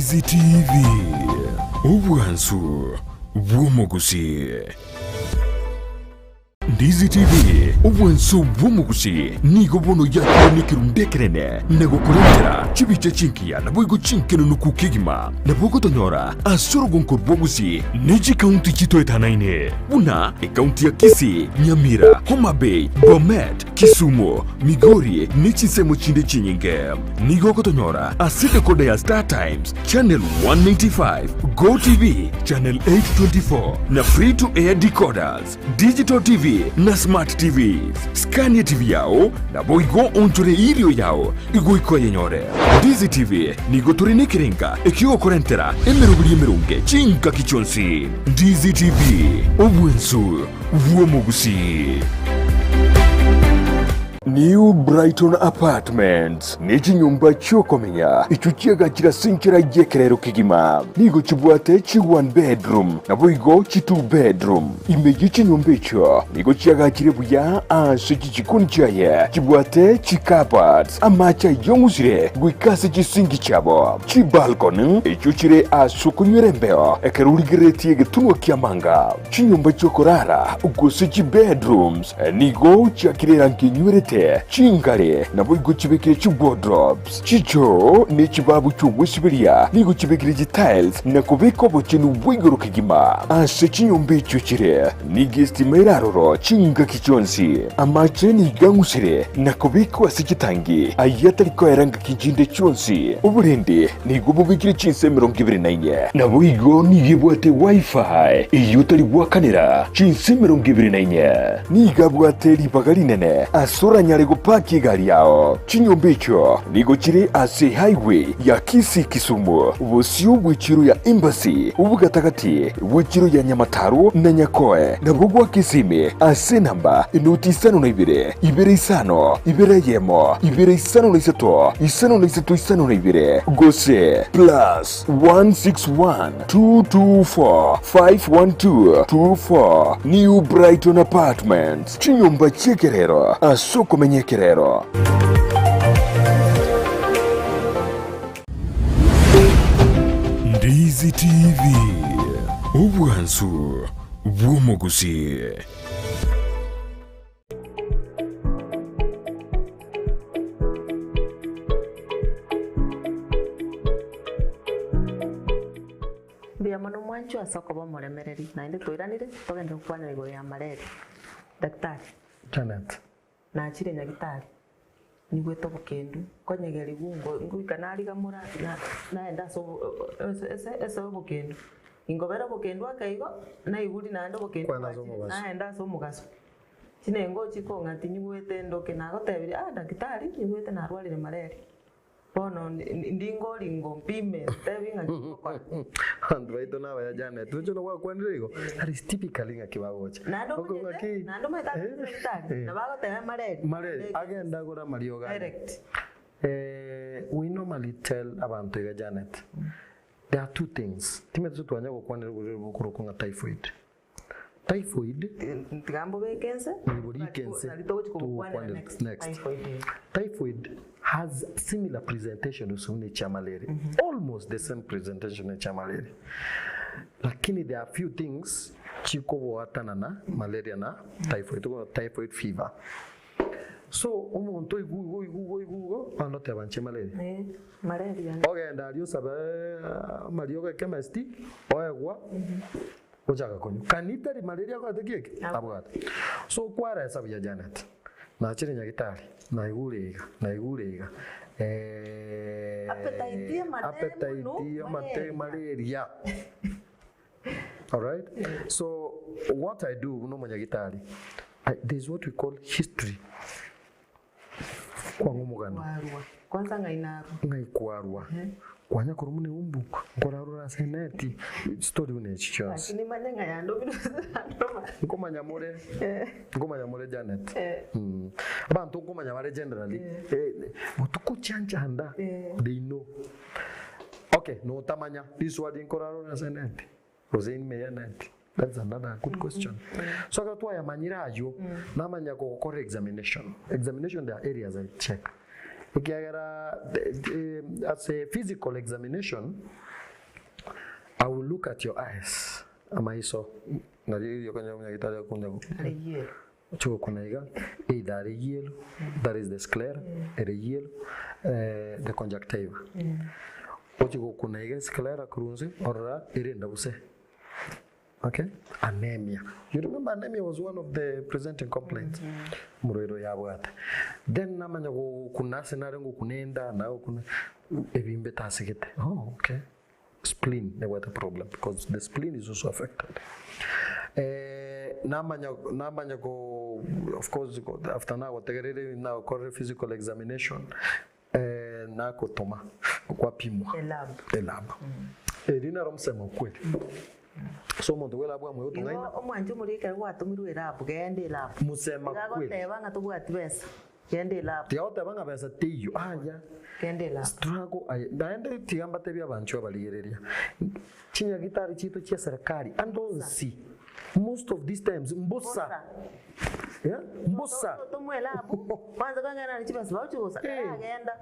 Ndizi TV, obwansu bw'omogusii. Ndizi TV, obwansu bw'omogusii nigo bono yakire nekerundu ekenene na gokorentera chibicha chingiya naboigo chinkenunuku kegima. Nabo ogotonyora ase orogonko rw'Ogusii ne chikaunti chitoetanaine buna ekaunti ya Kisii, Nyamira, Homa Bay, Bomet, Kisumu, Migori ne chinsemo chinde chinyinge. Nigo ogotonyora ase decoder ya Star Times, Channel 195, Go TV, Channel 824 na Free to Air decoders, Digital TV na Smart TVs. Scan TV yao naboigo onchore irio yao igoika oyenyore. Ndizi TV nigo tore nekerenga ekiogokorentera emeroberi emeronge chingaki chionsi. Ndizi TV, obwensu bw'omogusii. New Brighton Apartments ne chinyomba chi'okomenya echio chiagachire ase enchera y'ekerero kegima. Nigo chibwate chi one bedroom naboigo chi two bedroom. Ime ye chinyomba echio nigo chiagachire buya ase chichikoni chiaye chibwate chi-cupboards, amache ayong'usire goika ase chisinki chiabo, chibalcony echio chire ase okonywera embeo ekero origereretie egetunwa ki'amanga. Chinyomba chi'okorara, gose chibedrooms, nigo chiakire erangi enywerete, chingare, naboigo chibekire chiwardrobes, chichoo, ne chibabu chi'ogwesiberia, nigo chibekire chitiles na kobeka obochenu bwa igoro kegima. Ase chinyomba echio chire, nigo estima ere aroro chingaki chionsi. Amache nigo ang'usire na kobekwa ase chitangi, ayio atari koera ngaki chinde chionsi. Oborendi Nigo bobekire chinsa 24. Naboigo nigo ebwate Wi-Fi eyio otari goakanera chinsa 24. Nigo abwate ribaga rinene ase oranyare gopaki egari yao. Chinyomba echio nigo chire ase highway ya Kisii-Kisumu, bosio bw'echiro ya Embassy, obogatagati bw'echiro ya Nyamataro na Nyakoe, nabwo gwa Kisimi ase enamba enoti isano na ibere, ibere isano, ibere eyemo, ibere 53 53 52, gose plus 161 224 512 24 New Brighton Apartments, chinyomba chi'ekerero ase okomenya ekerero. Ndizi TV, obwansu bw'omogusii. Mbuya mono mwanchwa ase okoba omoremereri, naende toiranire togende gokwanera igoro ya malaria. Daktari. Janet. Nachire nyagitari, nigwete obokendu, nkonyegerigwa ngo ngoika narigamora na naenda ase obo ase ase ase obokendu. Ingobera obokendu ake igo, naigure naende obokendu Kwenda ase bwachire, omogaso. naenda ase omogaso. Chinengo chikong'a tinyigwete ndoke nagotebirie ah daktari nyigwete narwarire malaria. Bono ndingori ngompime ntebi ng'a ngokora. Abanto baito nabaya Janet, inche nogwakwanire igo, that is typically ng'aki bagocha. Naende Oko omanyete, ng'aki, naende omanyete eh, agachire daktari, eh. nabo agoteba malaria. Malaria, agende agore amariogo aye. Direct. Eh, we normally tell abanto iga Janet, there are two things, timanyeti twanya gokwanera oborwaire bokorokwa ng'a typhoid. Typhoid. Tiga mbobeke ense, Borike ense, nari togochi kobokwanera togokwanera next. next. Typhoid eye. Typhoid has similar presentation gose buna echia malaria, almost the same presentation echia malaria, lakini there are few things chikoboatanana malaria na typhoid, tokonyora typhoid fever. So omonto oigwa igo oigwa igo oigwa igo, bono oteba inche malaria. Eh, malaria. Ogenda aria osabe amariogo echemist, oegwa. Gochaka konywa. Kani tari malaria akorete ki eke? Abwate. So kwaresa buya Janet. Nachire nyagitari, naigure iga, naigure iga. Eh, Appetite y'amate appetite mono, y'amate malaria. malaria. Alright? So what I do buna omonyagitari, I, there is what we call history. Kwang'a omogano. Kwarua. Kwanza ng'ai narua. Ng'ai kwarua. Kwanya korwa buna eumbu, nkorarure ase eneti, story buna echi chionsi. Lakini manye ng'a yandomire gose tandoma. Nkomanya more, nkomanya more Janet. Mm. Abanto nkomanya bare generally, eh, botuko chianchanda, they know. Okay, notamanya, riswali nkorarure ase eneti. Gose ime y'eneti? That's another good question. So ekero twayamanyire aywo, namanya gokora examination. Examination there are areas I check. Ekiagera eh, ase physical examination, I will look at your eyes, amaiso, nario erio okonyora omonyagitari akonya Are yellow. Oche gokuna iga, either are yellow, that is the sclera, ere yellow, eh, the conjunctiva. Oche gokuna iga esclera korwa inse, orora ere endabuse. Okay, anemia. You remember anemia was one of the presenting complaints omorwaire oyo abwate. Then namanya gokuna ase nare ngokuna enda, nagokuna ebimbete asegete. Oh, okay. Spleen nebwate problem because the spleen is also affected. Eh, namanya namanya ko of course ko- after nagotegereire nagokorire physical examination eh, nakotoma kwapimwa Elab. elab eri naro msema ukweli so omonto bwa elab amwe Igo otong'aina omwanchi omoriri ekero gwatomirwe elab, genda elab. Musema Iga kweli. agoteba ng'a tobwati besa. Genda elabu. Tiga goteba ng'a besa teiyo, aya. Genda elabu. Struggle aye. Naende tiga mbatebie abanchwa abarigereria, chinyagitari chiaito chia serikali ande onsi, most of these times mbosa. Mbosa. Yeah, mbosa. Otomwa elabu, kwanza kang'ana nare chibesa bagochi gosa, Eh. aragenda.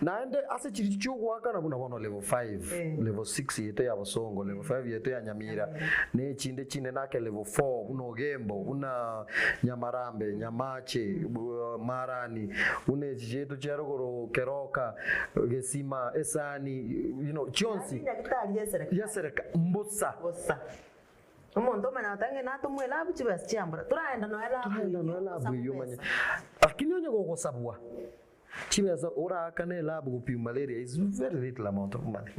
Naende ase chiria chiogoakana buna bono level 5, Eh. level 6 yaito ya Bosongo, level 5 yaito ya Nyamira, na echinde chinde nake level 4 buna Ogembo, buna Nyamarambe, Nyamache, Marani, buna echi chiaito chia rogoro Keroka, Gesima, Esani, you know, chionsi Yaani nyagitari ya eserekari. ya sereka mbosa. Bosa. Omonto omanya goteba ng'a natomwa elabu chibesa chiambora, toraenda nonya elabu Toraenda eyio, nonya elabu osabwe eyio omanye. besa. Lakini onye gogosabwa chibesa oraakane elabu gopima malaria is very little amount of money.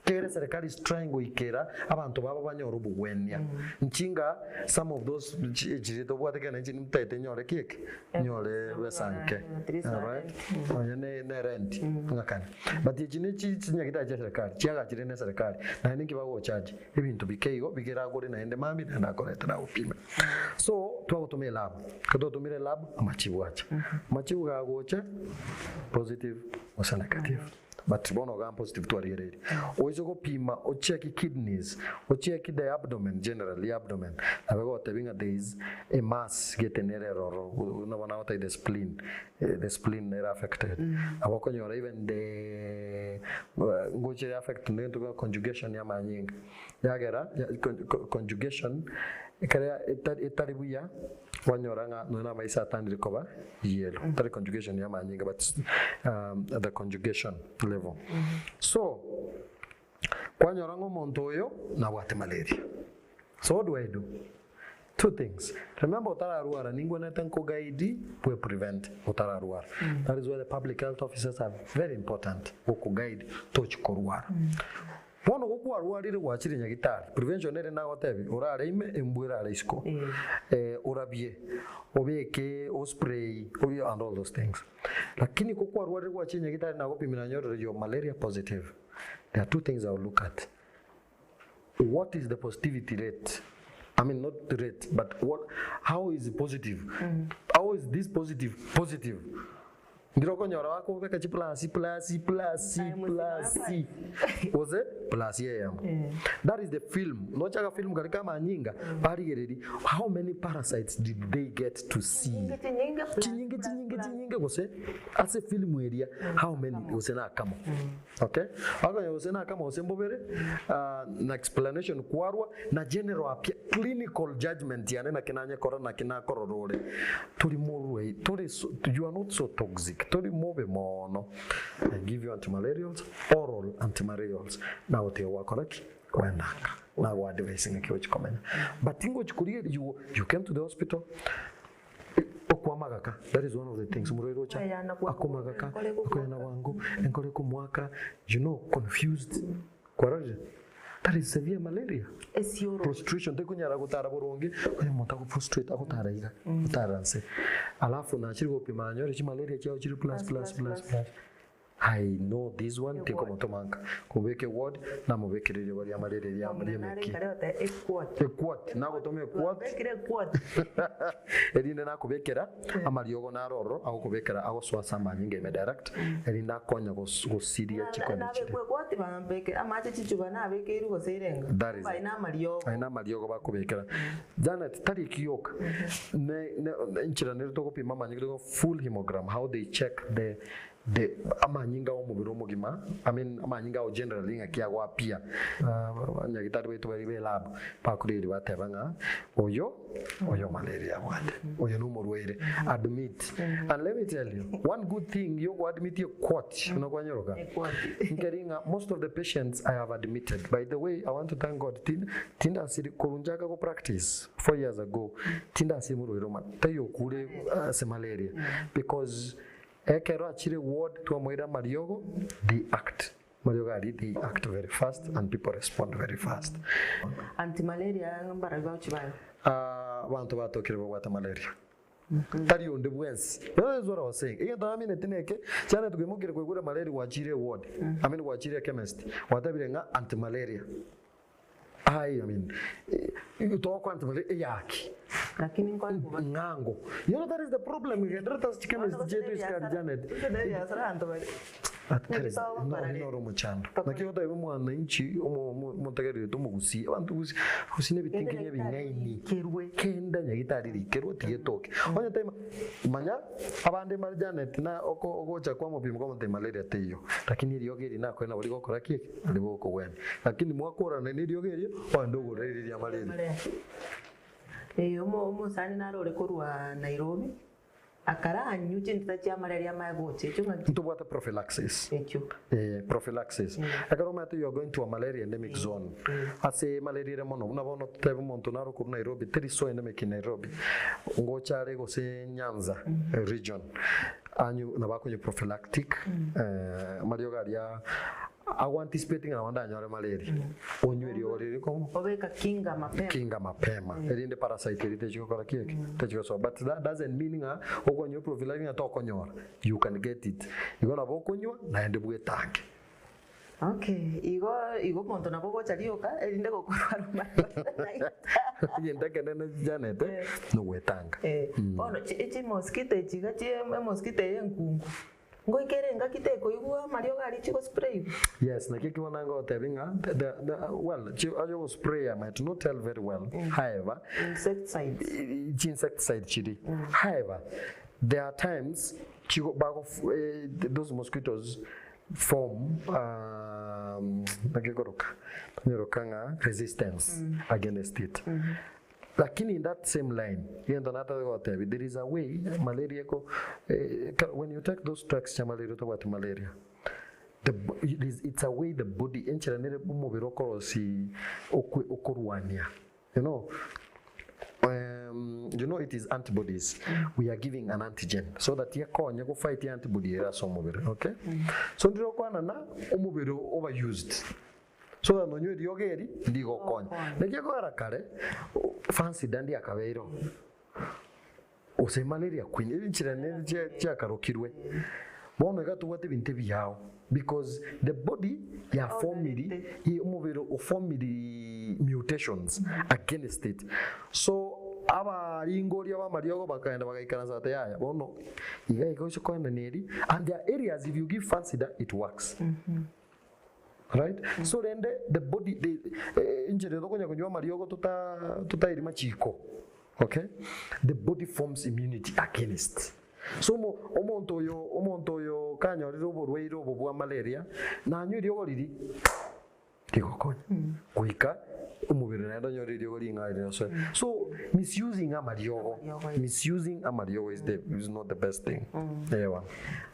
Ekero eserekari is trying goikera abanto babo banyore obogwenia. Nchinga some of those chiri tobwate kera inche nimtaete nyore ki eke? Nyore besa nke. Alright? Nonya ne ne rent ng'akane. But echi ne chi chinyagitari chia serikali chiagachire ne serikali naende nki bagocharge ebinto bike igo bigeragore naende mambia naende akorete nagopime. So twagotoma elab, ekero twatomire elab amachibu acha. Amachibu gagocha positive gose negative. But bono iga positive twarigereirie. Oise gopima ocheki kidneys, ocheki the abdomen generally abdomen, nabo egotebia ng'a there is a mass gete nere eroro, buna bono agotebia the spleen, the spleen nere affected. Nabo okonyora even the ngocha ere affect negento buna conjugation ya amanyinga, yagera conjugation ekero etari buya, Kwanyora ng'a nonya namaiso atandire koba yellow, tari conjugation ya amanyinga but the conjugation level. So, kwanyora ng'a omonto oyo nabwate malaria. So what do I do? Two things. Remember otararwara ningwenerete nkoguide bwe prevent otararwara. That is why the public health officers are very important gokoguide tochi korwara. Bono gokwarwarire gwachire nyagitari, prevention ere nagotebia, orare ime embwa erare isiko, eh, orabie, obeke, ospray, obi and all those things. Lakini gokwarwarire gwachire nyagitari nagopimire nanyorire you're malaria positive, there are two things I will look at. What is the positivity rate? I mean not the rate, but what, how is it positive? How is this positive positive? Ndiro okonyora bakobeka chiplasi plasi plasi plasi gose plasi eyemo. That is the film. Noche film kari kamanyinga barigereria how many parasites did they get to see? Chinyinge chinyinge plus, Chinyinge plus, chinyinge plus. chinyinge gose ase film eria how many gose na akamo. Okay? Bakonyora gose na akamo gose mbobere ah, na explanation kwarwa na general appear clinical judgment yane naki nanyekora naki nakorora ore. Tori morwai tori so you are not so toxic tori mobe moono I give you antimalarials oral antimalarials nagotiga gwakora ki kwenanga nago advise ng'aki ochi komenya but ngochi koria you you came to the hospital okwamagaka that is one of the things omorwaire ocha Kweyana bwango, akomagaka enkore egomwaka. akoyana bwango enkore ekomwaka you know confused kwarorire That is severe malaria. Esioro. Prostration tekonyara gotara boronge, onye omonto ago prostrate agotara iga, gotara nse. Alafu nachire gopima nanyore chimalaria chiao chiri plus plus plus plus. I know this one tinkomotoma nka. Kobeka eward namobekera erioba ria malaria ria Omong'ina nare riemeki. ekare goteba equart. Equart, nagotoma equart. Twabekire equart. Erinde nakobekera amariogo naro ororo agokobekera agosoa ase amanyinga ime direct erinde akonya gosiria chikoni chiria. Nabekwa equart bambeke amache chichuba nabekeirwe gose irenga. That is Bai it. na amariogo. Aye namariogo bakobekera. Janet tari eki gioka ne ne enchera nere togopima amanyinga togo full hemogram how they check the. The amanyinga omobere omogima, I mean amanyinga ao generally ng'aki agoappear. Abanyagitari baito baria be lab bakoreria bateba ng'a oyo, oyo malaria abwate, oyo na omorwaire, admit. And let me tell you, one good thing ya okoadmit equart buna kwanyoroka, nkeri ng'a most of the patients I have admitted, by the way I want to thank God tin tindasiri korwa nchaka go practice 4 years ago, tindasiri morwaire omanye, taiyo okure ase malaria because Ekero achire ward twamoira amariogo, they act. Amariogo aria they act very fast and people respond very fast. Anti malaria mbarabwo bagochia baye? Abanto batokire babwate malaria. Tari onde bwensi. That is what I was saying. Egento namineti neke, chiana twaimokire koigure malaria gwachire eward, I mean gwachire echemist, gwatebire ng'a anti malaria. Aye, I mean, togokwana tobare eyaki. Lakini nkore koba. Ng'ango. You know that is the problem. Genderera ase chikemist chiaito isiko aria Janet. Gose ne ebiasara abanto bare. That is noro omochando. Naki ogotebi omwananchi omotegereri oito omogusii, abanto gusii, gusii na ebitingenyi ebing'aini. Kenda nyagitari rikerwe tiga etoke. Onye time manya abande mbare Janet na ogocha kwamopima kwamotebia malaria teiyo. Lakini eriogi eri nakoe nabo rigokora ki? Nabo rigokogwenia. Lakini mwakorana neriogi erio, ogende ogore riria ria malaria. Ee, omosani nare ore korwa Nairobi, akaranywa chintita chia malaria amaye gocha echio ng'aki? Ntobwate prophylaxis. Echio. Eh, prophylaxis. Ekero omanyete you are going to a malaria endemic zone, ase malaria ere mono, buna bono totebe omonto nare okorwa Nairobi, teri so endemic in Nairobi, ngocha are gose Nyanza region, anywe nabo akonywa prophylactic, amariogo aria Ago anticipate ng'a nabo ndanyore malaria, onywe eriogo riria rikomo Obeka kinga mapema. kinga mapema erinde parasite eria techigokora ki eke techigosoa but that doesn't mean ng'a okonywa prophylactic ng'a tokonyora you can get it igo nabo okonywa naende bwetange. Okay, igo igo omonto nabo ogocha rioka erinde gokorwara omanye Egento ekenene Janet nogwetanga. Bono chi chimosquito echi iga chie emosquito eye enkungu. Ngoika ere engaki tekoigwa amariogo aria chigosprayigwa. Yes, naki ekio bono ngogotebi ng'a the, the, the, well, chi, aye ogospraya might not tell very well, however, Insecticides. chi insecticide chiri, however, there are times chigo bago eh, those mosquitoes form um, naki ekoroka, tonyoroka ng'a resistance against it. Lakini in that same line, egento natagete gotebia, there is a way malaria eko ekero when you take those drugs chia malaria otabwati malaria, the it is it's a way the body enchera nere omobere okorosi okwe okorwania you know you know it is antibodies we are giving an antigen so that ekonye go fight antibody ere ase omobere okay so ndire okwanana omobere oba used So that nonywe eriogo eri ndigokonya. Naki ekogera kare Fancy Dandy akabeire oo gose malaria queen enchera nere chiakarokirwe. Bono iga tobwate ebinto ebiao because the body ya formiri omobere oformiri mutations against it. So abaringoria bamariogo bakaenda bagaikaransa bati yaya bono iga iga oise koenana eri and there are areas if you give Fancy it works. Right? So rende the body the eh, enchera tokonya konywa amariogo tota totairi machiko. Okay? The body forms immunity against. So omo omonto oyo omonto oyo kanyorire oborwaire obo bwa malaria nanywa eriogo riri rigokonya goika omobere naende onyore eriogo ring'ao rirasoe. So misusing amariogo misusing amariogo is the is not the best thing. Ewa.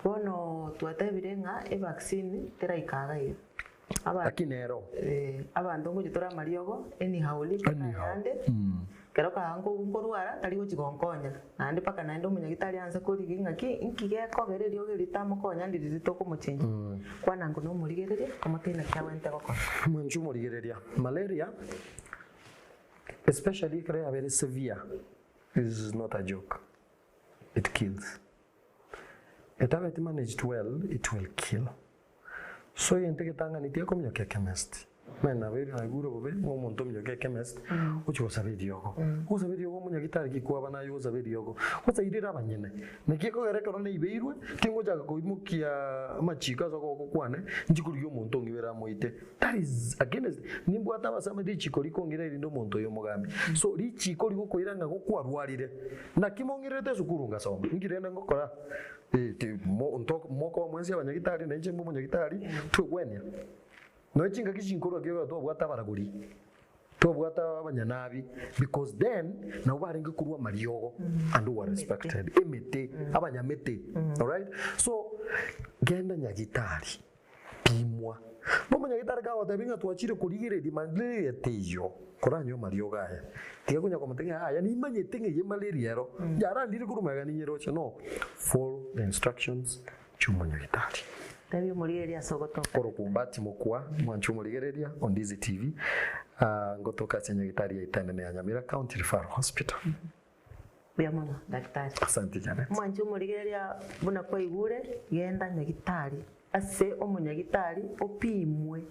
Bono twatebire ng'a evaccine teraika iga iga. Aba- Lakini ero. Eh, abanto ngochia tore amariogo anyhow rika Anyhow. ayande kero kaga nko- nkorwara tari gochia gonkonya naende mpaka naende omonyagitari anse korigia ng'aki nki gekogera eriogo eri ritamokonya ndiri ritokomochenchia. Kwana ng'o nomorigereria omotebie naki agwenerete gokora. Mwanche omorigereria, malaria especially ekero yabere severe is not a joke, it kills. Etabeti managed well, it will kill. So egento egetang'ani tiakominyoka echemist. Mani nabeire naigure bobe ng'a omonto ominyoke echemist ochia gosaba eriogo. Ogosaba eriogo omonyagitari ki kwaba naye ogosaba eriogo. Gosairire abanyene. Naki ekogera ekero naibeirwe, tingochaka koimokia amachiko ase okoboko kwane, nchie korigia omonto ong'ibere amoite. That is against, nimbwate abasama richiko rikong'ira erinde omonto oyo omogambi. So richiko rigokoira ng'a gokwarwarire, naki mong'irerete esukuru ngasoma, inki rende ngokora? Eh, ti mo nto mokoba mwensi abanyagitari na inche mbe omonyagitari, twegwenia. Nonya chingaki chinkorwa ekiagera twabwate abaragori, twabwate abanyanabi because then nabo barenge korwa amariogo and who were respected, emete, abanyamete, alright? So, genda nyagitari, pimwa. Bono omonyagitari kagotebia ng'a twachire korigereria malaria teiyo, koranywe amariogo aya, tiga konya komotebia ng'a yaya nimanyete ng'a eye malaria ero, yarandire korwa magega ninyeroche, no, follow the instructions chi'omonyagitari. Tebia omorigereria ase ogotoka. Korokwa Mbati Mokua, mwanche omorigereria o Ndizi TV, ah, ngotoka ase enyagitari yaito enene ya Nyamira County Referral Hospital. Mbuya mono daktari. Asante Janet. Mwanche omorigereria buna kwaigure, genda nyagitari ase omonyagitari opimwe,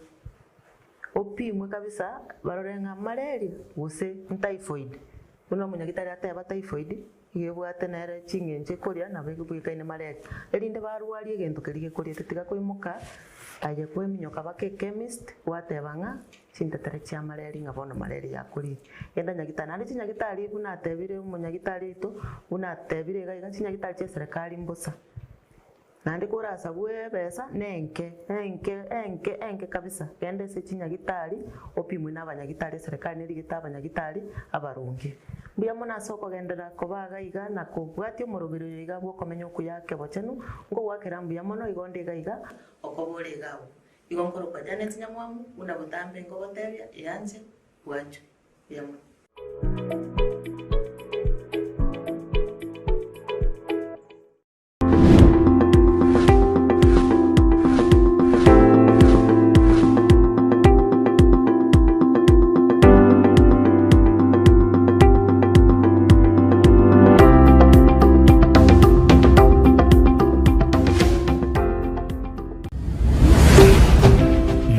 opimwe kabisa barore ng'a malaria gose ntyphoid, buna omonyagitari ateba typhoid, Iga ebwate nere ching'encho ekoria nabo ebwekaine malaria, erinde barwarie egento keria gekoriete tiga koimoka aye kweminyoka baka echemist gwateba ng'a chintetere chia malaria ng'a bono malaria yakorire. Genda nyagitari naende chinyagitari buna atebire omonyagitari oito buna atebire iga iga chinyagitari chia eserekari mbosa. Naende korasabwe ebesa nenke, enke, enke, enke kabisa, genda ase chinyagitari opimwe nabanyagitari eserekari nerigete abanyagitari abaronge. Mbuya mono ase okogenderera koba iga iga na kobwatia omoroberi oyo iga bw'okomenya okuya kebochenu, nkogoakera mbuya mono igo onde iga iga, okoba ore iga agwo. Igo nkorokwa Janet Nyamwamu, buna botambe nkogotebia, eanche, bwanchwe. Mbuya mono.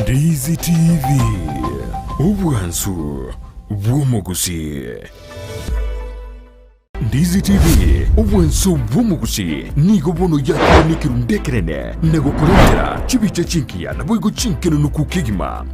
Ndizi TV, obwansu bw'omogusii. Ndizi TV, obwanso bw'omogusii, nigo bono yakire nekerundu ekerene na gokorentera chibicha chingiya naboigo chinkenenuku kegima.